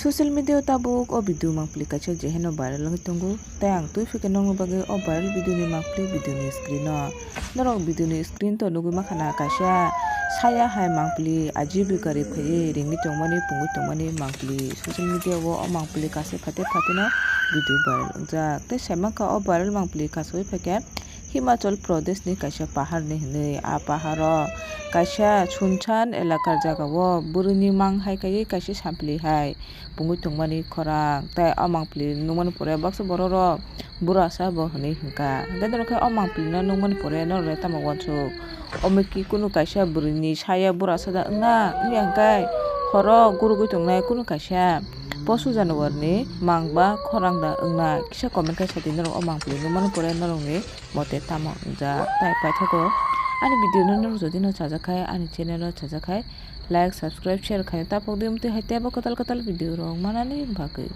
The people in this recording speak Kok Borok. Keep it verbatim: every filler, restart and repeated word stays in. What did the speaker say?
Social media o tabuk o video mangpili kaisa jeheno viral wngwi tongo, tei ang twi phikhe nokni bagwi o viral video ni mangpili video ni screen o. Norok video ni screen to nugwi mankha na kaisa saya hai mangpili ajibi gari phaiwi ringwi tongmani, pungwi tongmani mangpili. Social media o o mangpili kaisa phater phater no video viral wngjak. Tei sai mankha o viral mangpili kasawi phaikhe Himachal Pradesh ni kaisa pahar ni hinwi. A pahar o kaisa sunsan elakar jaga o bwrwi ni mang hai kaiwi kaisa sampli hai pungwi tongmani khorang. Tei o mangpili nukmani pore baksa borok rok burasa bo hinwi hinkha. Hwnkhe norok khe o mangpili no nukmani pore norok le tamo uansuk? Omo ki kunu kaisa bwrwi ni saya burasa da wngna wngya hwnkhe horo gurugwi tongnai kunu kaisa posu janwar ni mang ba khorang da wngna kisa comment khai sadi norok o mangpili nukmani pore norok ni mote tamo wngjak. Tai paithago ani video no norok jodi no chajak khai ani channel o chajak khai like, subscribe, share khai tapok di, umtwi hai teibo kwtal kwtal video rok manani bagwi.